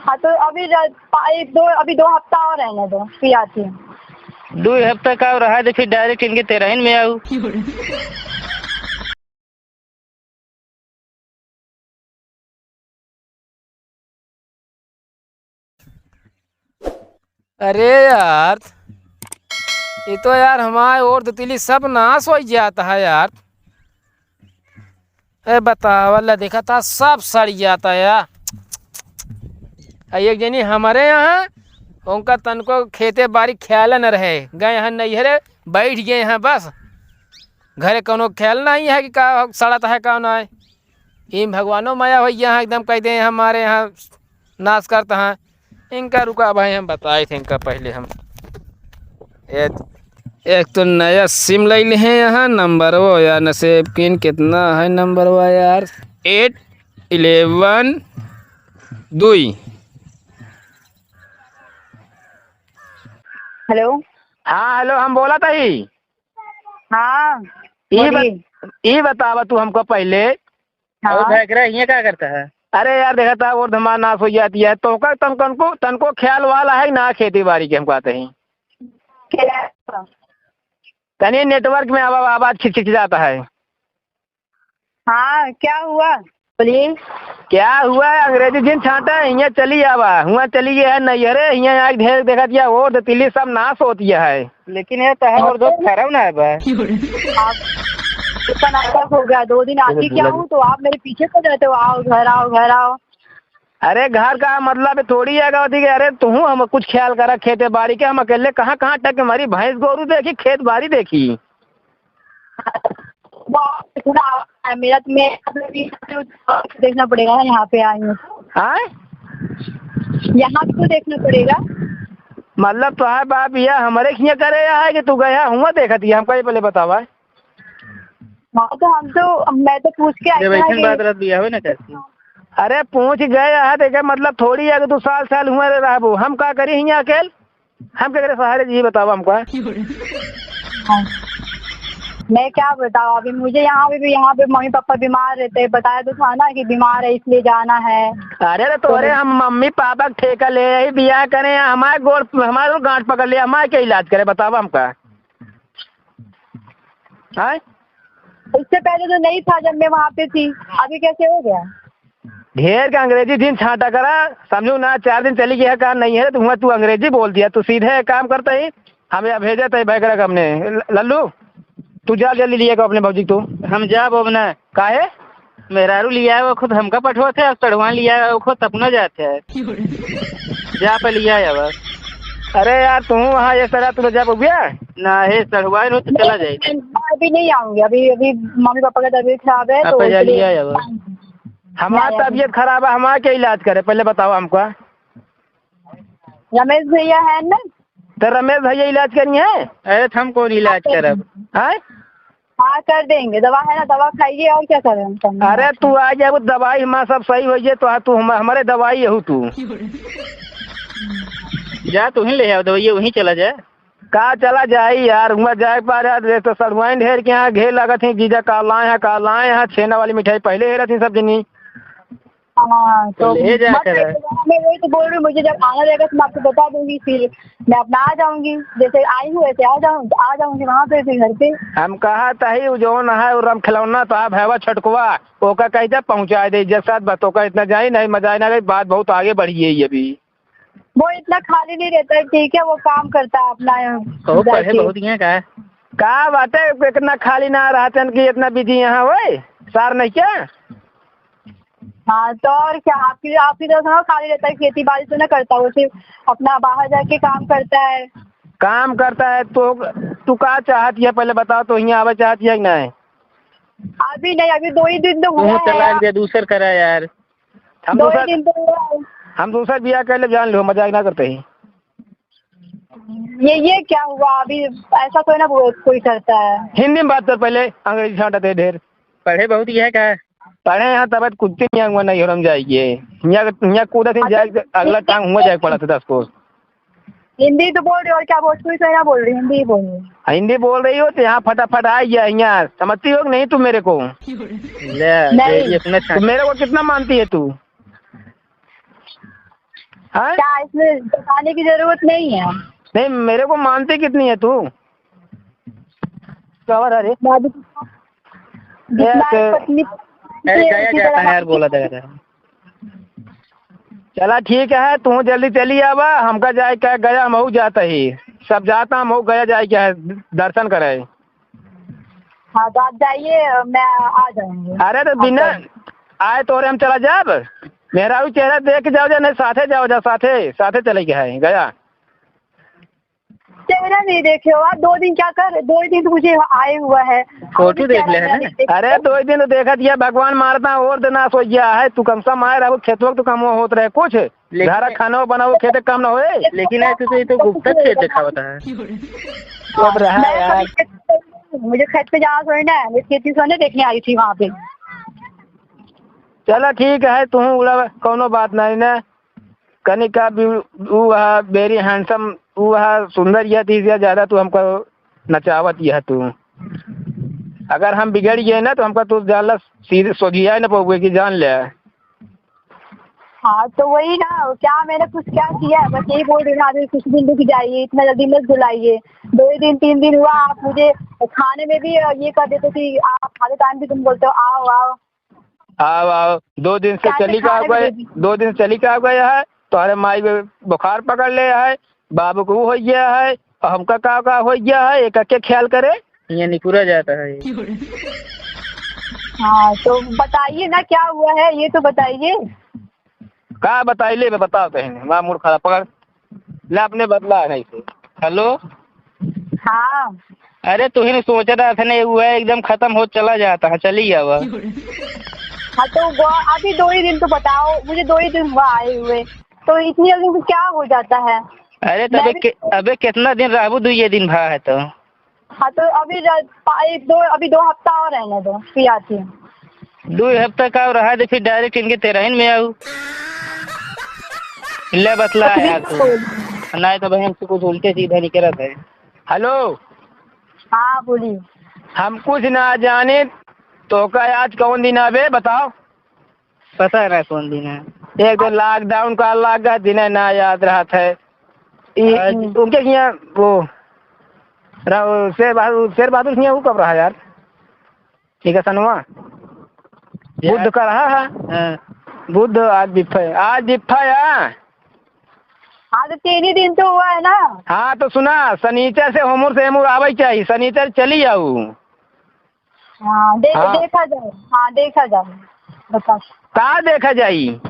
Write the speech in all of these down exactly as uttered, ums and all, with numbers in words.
हाँ, तो अभी र-, पा-, एक दो, अभी दो हफ्ता और रहने दो, फिर आती हूँ। दो हफ्ता का और रहा दे, फिर direct इनके तेरहिन में आऊ। अरे यार, ये तो यार हमारे ओर तितली सब नाश हो जाता है यार। ए बतावा, ला देखा था, सब सड़ जाता है यार। आ एक जनी हमारे यहाँ, उनका तनको खेते बारी ख्याल न रहे, गए हैं नैहरे, बैठ गए हैं बस। घरे कौनो ख्याल नहीं है कि का सड़त है, का नहीं। ई भगवानो माया हो यहाँ एकदम कह दे, हमारे यहाँ नाश करता है। इनका रुका भाई, हम बताए थे इनका पहले हम। एक, एक तो नया सिम ले ले हैं यहाँ, नंबर वो यार नसेब किन कितना है नंबर वो यार, एट इलेवन दुई। हेलो। हाँ, हेलो, हम बोला था ही। हाँ, ई बत-, बोलिए। ई बतावा तू हमको पहले। हाँ। और भाई, एकरा हियाँ का करता है? अरे यार, देखा था, और धमार नाश हो जाती है, तो का तन, तनको, तनको ख्याल वाला है ना खेती बाड़ी के, हम कहते हैं। क्या? तनी network में आवा, आवाज खिंच, खिंच जाता है। हाँ, क्या हुआ? बोलिए। क्या हुआ? अंग्रेजी जिन छांटा, हियाँ चली आवा, हुआँ चली गए है नैहरे, हियाँ आके ढेर देखत या और तितली सब नाश होती है। लेकिन ये तो है और दो खराब ना है बा। आप इतना नाटक हो गया, दो दिन आती क्या हूँ तो आप मेरे पीछे पड़ जाते हो, "आओ घर आओ, घर आओ।" अरे घर का मतलब थोड़ी है गौती के, अरे तू हम कुछ ख्याल करा खेते बाड़ी के, हम अकेले कहाँ कहाँ टक के मरी, भैंस गोरू देखी, खेत बाड़ी देखी। बहुत इतना है, मेरा तो, मैं देखना पड़ेगा ना, यहाँ पे आई हूँ। आय? यहाँ तो देखना पड़ेगा। मतलब तो है बाप, यह हमारे खिया करे है कि तू गया हुआ देखत ही, हमका ये पहले बतावा। हाँ, तो हम तो, मैं तो पूछ के आई जब ना ऐसन कि बात रहत बिया होवे ना करती। अरे पूछ गए है, देखे मतलब थोड़ी है कि तू साल साल हुआ रहबो, हम का करी हियाँ अकेल? हम केकरे सहारे जी, बतावा हमका। हाँ। मैं क्या बताऊँ, अभी मुझे यहाँ पे भी, यहाँ पे मम्मी पापा बीमार रहते हैं, बताया तो था ना कि बीमार है इसलिए जाना है। अरे रे, तो तो अरे हम मम्मी पापा के ठेका ले यही बियाह करे, हमारे गोड़, हमारे गांठ पकड़ लिया, हमारे क्या इलाज करे, बतावा हमका। आय? इससे पहले तो नहीं था जब मैं वहाँ पे थी, अभी कैसे हो गया? ढेर के अंग्रेजी दिन छांटा करा, समझू ना, चार दिन चली गया का नहीं है, तो हुआ तू अंग्रेजी बोल दिया, तू सीधे एक काम करता ही, हमें भेजा था बैगरा का हमने, ल-, लल्लू, तू जा जल्दी लिए का अपने भौजी को तू। हम जाब अब ना। काहे? मेहरारू लिया है वो खुद हमका पठवा थे, अब सड़वान लिया है वो खुद अपना जाते है। जा पे लिया है बस। अरे यार, तू वहाँ ये सरा तू जा पउबिया? ना, हे सड़वान हो तो चला जाए। मैं अभी नहीं आऊंगी, अभी, अभी मम्मी पापा का तबीयत खराब है, तो आप जा इसलिए लिया है बस। हमार तबीयत खराब है, हमार क्या इलाज करे, पहले बताओ हमको। रमेश भैया है ना? तो रमेश भैया इलाज करिए हैं? अरे, तो हम कौन इलाज करब? हैं? हाँ, कर देंगे। दवा है ना, दवा खाइए, और क्या करें हम? अरे, तू आ जाए, वो दवाई हमारा सब सही हो जाए, तो आ, तू हम, हमारे दवाई यहू तू। जा, तू ही ले आओ दवाई, वहीं चला जाए। का चला जाई यार, हुआ जाए पा रहा, देख तो सड़ुआइन ढेर के यहाँ घेर लगत है, जीजा का लाए हैं, का लाए हैं, छेना वाली मिठाई पहले हेरत ही सब जनी। हाँ, तो तो ले जा मत कर। मैं वही तो बोल रही हूँ, मुझे जब आना रहेगा तो मैं आपको बता दूंगी, फिर मैं अपना आ जाऊंगी, जैसे आई हूँ वैसे आ जाऊँ, आ जाऊंगी वहाँ पे, फिर घर पे। हम कहा तही, उ जौन है, उ रम खिलौना तो आप हैवा छोटकुआ, ओका कह दे पहुँचा दे, इज्जत साथ बात, ओका इतना जाई नहीं, मजा आई ना गई, बात बहुत आगे बढ़ी है ये अभी। वो इतना खाली नहीं रहता है, ठीक है, वो काम करता है अपना यहाँ कहो, पढ़े जाके। बहुत ही है का? का बात है, इतना खाली ना रहते हैं कि इतना बिजी यहाँ होए, सार नहीं क्या? हाँ, तो और क्या, आपकी, आपकी तरह थोड़ा खाली रहता है, खेती बाड़ी तो ना करता, वो सिर्फ अपना बाहर जाके काम करता है। काम करता है तो तू का चाहत है, पहले बताओ तो, यहाँ आवे चाहत है कि नहीं? अभी नहीं, अभी दो ही दिन तो हुआ तू है तलाक यार। दे, दूसर करा यार। हम दो ही दूसर, दिन तो हुआ है। हम दूसर बियाह कर ले, जान लो, मजाक ना करते ही। ये, ये क्या हुआ? अभी ऐसा कोई ना बोल, कोई करता है। हिंदी में बात कर पहले, अंग्रेजी छांटत है ढेर। पढ़े बहुत ही है का? पढ़े हैं तब कुत्ते मियाँ हुआ नहीं हो रम जाएगी। मियाँ, मियाँ कूदा थी अच्छा, जाए, अगला टांग हुआ जाए पड़ा था दस कोस। हिंदी तो बोल रही हो, और क्या भोजपुरी तो ना बोल रही, हिंदी ही बोल रही हो। हाँ, हिंदी बोल रही हो तो यहाँ फटाफट आ गया, यहाँ समझती हो कि नहीं तू मेरे को? ले, नहीं। ये इतना तो मेरे को कितना मानती है तू? हाँ? क्या इसमें बताने की जरूरत नहीं है? नहीं, मेरे को मानती कितनी है तू? कवर, अरे। बाबू, ए, जितना तो पत्नी अरे, गया जाता है यार, बोला था। चला ठीक है, तू जल्दी चली आवा, हमका जाए का गया, हमहू जाता ही। सब जाता, हमहू गया जाए के है, दर्शन करे। हाँ, तो आप जाइए, मैं आ जाऊंगी। अरे, तो बिना आए तोरे हम चला जाब? मेहरारू चेहरा देख के जाओ जा, नहीं साथे जाओ जा, साथे, साथे चले के है गया। चेहरा नहीं देखे हो आप, दो दिन क्या कर, दो ही दिन तो मुझे आए हुआ है। फोटो देख ले है ना। अरे, दो ही दिन तो देखा दिया, भगवान मारता और दिन नाश हो गया है। तू कम से कम आए रहो, खेतवा तो कम होत रहे कुछ। लेकिन घर खाना बनाओ, खेते काम ना होए। लेकिन ऐसे तो ये तो गुप्ता खेत दिखावता है। अब रहा मैं यार। कभी खेत, मुझे खेत पे जाना थोड़ी ना है, मैं खेती सोने देखने आई थी वहाँ पे। चला ठीक है, तू उड़ा, कौनो बात नहीं ना। कनिका भी, ऊ हा very handsome, ऊ हा सुंदर, यह तीस या ज्यादा तू हमको नचावत यह तू। अगर हम बिगड़ गए ना तो हमको तू जान ला सीधे सोझिया न पउबे कि जान ले। हाँ, तो वही ना, क्या मैंने कुछ क्या किया है? बस यही बोल रही हूँ ना, अभी कुछ दिन रुक जाइए, इतना जल्दी मत बुलाइए। दो ही दिन, तीन दिन हुआ, आप मुझे खाने में भी ये कर देते कि आप खाते टाइम भी तुम बोलते हो, "आओ, आओ।" आओ, आओ, दो दिन से क्या चली क्या गए, दो दिन चली का गए है, तोहरे माई के बुखार पकड़ ले है, बाबू को हो गया है, और हमका का का हो गया है, एक के ख्याल करे। ये निकुरा जाता है। हाँ, तो बताइए ना, क्या हुआ है, ये तो बताइए। का बताई, ले बताओ तहिन, हमारा मूड खराब, पकड़। ले अपने बदला है नहीं से। हेलो। हाँ। अरे तू ही नहीं सोच रहा था, नहीं हुआ है, एकदम खत्म हो चला जाता है, चली जावा। हाँ, तो वो अभी दो ही दिन तो बताओ, मुझे दो ही दिन हुआ आए हुए, तो इतनी जल्दी से क्या हो जाता है? अरे तो मैं अबे भी के-, अबे कितना दिन रहबू, दुइये दिन भा है तो। हाँ, तो अभी र-, पा-, एक दो, अभी दो हफ्ता और रहने दो, फिर आती हूँ। दो हफ्ता का और रहा दे, फिर direct इनके तेरहिन में आऊ। ले बतला है यार तू। नहीं तो बहन से कुछ उल्टे सीधे निकलत है। हेलो। हाँ, बोलिए। हम कुछ ना जाने, तो का आज कौन दिन आवे, बताओ। पता ना कौन दिन है। एक तो lockdown का लगा, दिन है ना याद रहत है। ई, आज उनके हियाँ वो रहा, शेर बहादुर, शेर बहादुर हियाँ वो कब रहा यार? ठीक है, सनवा। यार। बुध का रहा है। हाँ। बुध, आज बिफे, आज बिफा है। हाँ, तो तीन ही दिन तो हुआ है ना। हाँ, तो सुना, सनीचर से होमुर से हेमुर आवे चाहिए, सनीचर चली जाऊ। हाँ, दे-, हाँ। देखा जाए। हाँ, देखा जाए। बता। का देखा जाई?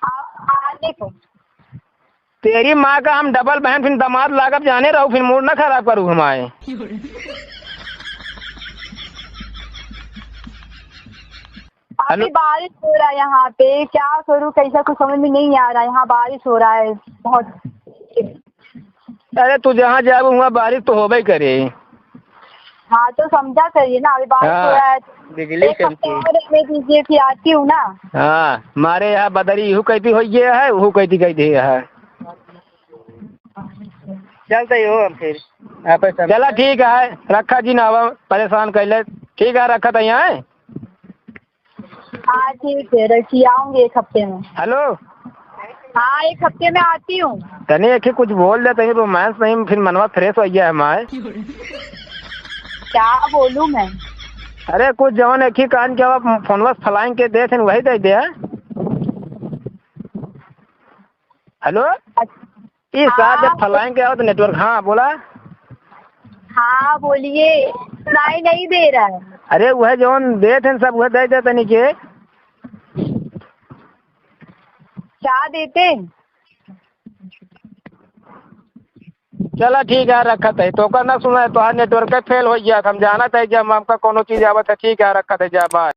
आ, आने को। तेरी माँ का हम double बहन, फिर दामाद लागब, जाने रहू, फिर मूड ना खराब करू हमारे। अभी हेलो। बारिश हो रहा है यहाँ पे, क्या करूँ, कैसा, कुछ समझ में नहीं आ रहा है। यहाँ बारिश हो रहा है बहुत। अरे, तू जहाँ जाबू, वहाँ बारिश तो होबे करे। हाँ, तो समझा करिए ना, अभी बारिश हाँ, हो रहा है। बिजली एक हफ्ते चमकी। और रहने दीजिए, फिर आती हूँ ना। हाँ, मारे यहाँ बदरी इहू कहती हो गया है, उहू कहती कहती है। चलते ही हो हम फिर। आप ऐसा चला, ठीक है, रखा जी ना, अब परेशान कैले। ठीक है, रखा तो यहाँ है। हाँ, ठीक है, रखिए, आऊंगी एक हफ्ते में। हेलो। हाँ, एक हफ्ते में आती हूँ। तनी एक ही कुछ बोल दे, तनी romance नहीं, फिर मनवा fresh हो गया है हमारे। क्या बोलूँ मैं? अरे, कुछ जवन एक ही कान के अब फोनवा फलाइन के दे थे, वही दे दे। हेलो। अच्छा। ई साथ जब हाँ। फलाइन के आओ तो network, हाँ, बोला। हाँ, बोलिए, सुनाई नहीं दे रहा है। अरे, वह जौन देत हैं सब, वह दे दे तनी के। क्या देते हैं? चला, ठीक है, रखत है। तो ओकर ना सुना है, तोहार network fail हो गया। हम जानत है जब हमका कोनो चीज आवत है। ठीक है, रखत है, जा, bye।